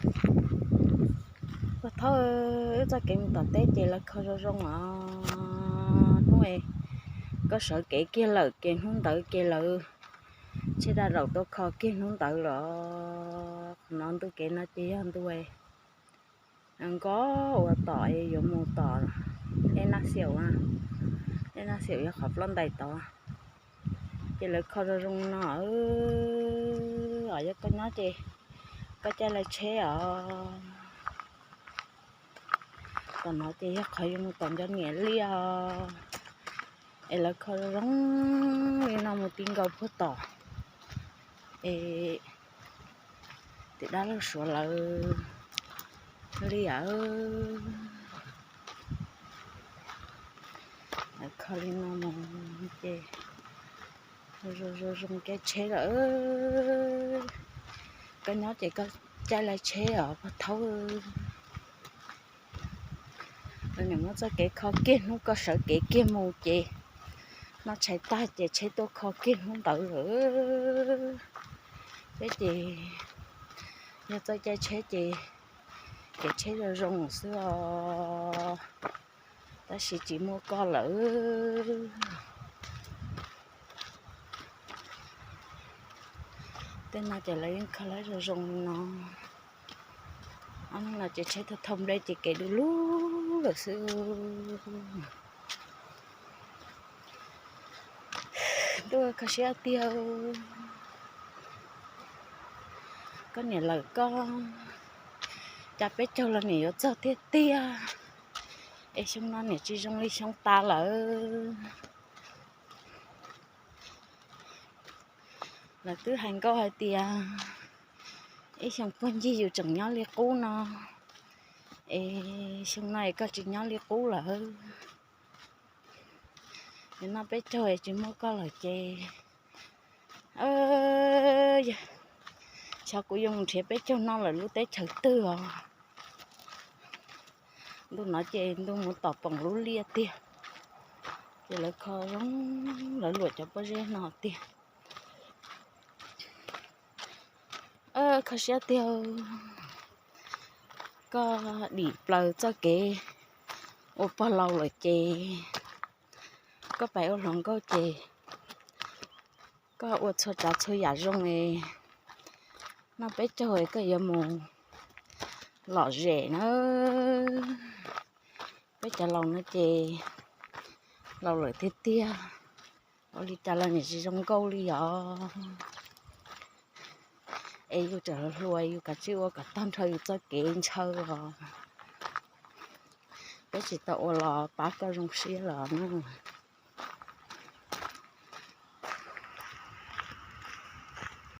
Pog Thaub, wb txoj kev mus tom teb ces lawv kho zoo zoo os. Hnub koj sawv kev kiag lawm ces hnub ntawd ces lawv tsheb daj zaum tuaj kho kiag hnub ntawd los. Qhov no ntu kev no ces yog ntu nkoj ua tom es yuav mus tom Ej Naj Xiaum, Ej Naj Xiaum yog qhov ploj ntais tod. Ces lawv kho zoo zoo no os. Yog koj nyob ces koj caij lawv tsheb os. Tom no ces yog qhov yuav mus tom Nco Niam Liaj os. Es lawv kho zoo zoo li no mus ti nkaus puag tom es tim dab laug Suav lawv li os. Lawv kho li no mus ces zoo zoo zoo caij tsheb lawm. Koj nyob ces koj caij lawv tsheb os Pog Thaub. Lawv nim muab txoj kev kho kiag hnub koj sawv kev kiag mus ces noj tshais tag ces tsheb tuaj kho kiag hnub ntawd lawm. Peb ces yog txoj caij tsheb ces kev tsheb zoo zoo xwb os, tab sis tsis muaj koj lawm. Tej no ces lawv yeej kho lawv zoo zoo li no. Ob hnub no ces tsheb thauj thauj nplej ces kev du lug lawm xwb. Ntuj, kho siab tiag. Koj niam lawm koj, cas peb caug los nim yuav txog tiag tiag, es xyoo no nim tsis zoo li xyoo tas lawm. Lawv twb hais nkauj hais tias ib xyoo puag ncig yus tseem nyob li qub no, es xyoo no es koj tsis nyob li qub lawm. Yog no peb caug es tsis muaj koj lawm ces, yog xyov kuv yuav mus nrhiav peb caug no lawm lub teb chaws twg os. Ntu no ces ntu mus tom Poom lub liaj tiag, ces lawv kho zoo, lawv luam cov pob zeb no tiag. Kho siab tiag, koj dim plaws txoj kev ua pog laus lawm ces koj pais ua hluas nkauj ces koj ua txhua tsav txhua yam zoo es noj peb caug es koj yuav mus lom zem na. Peb cov laus no ces laus lawm tiag tiag, ua li cas los nim tsis zoo nkauj li os. Es yus tseem hluas yus kav tsij ua kom tag nrho yus txoj kev ntshaw os. Peb tsis tau ua los pab koj zoo siab los na.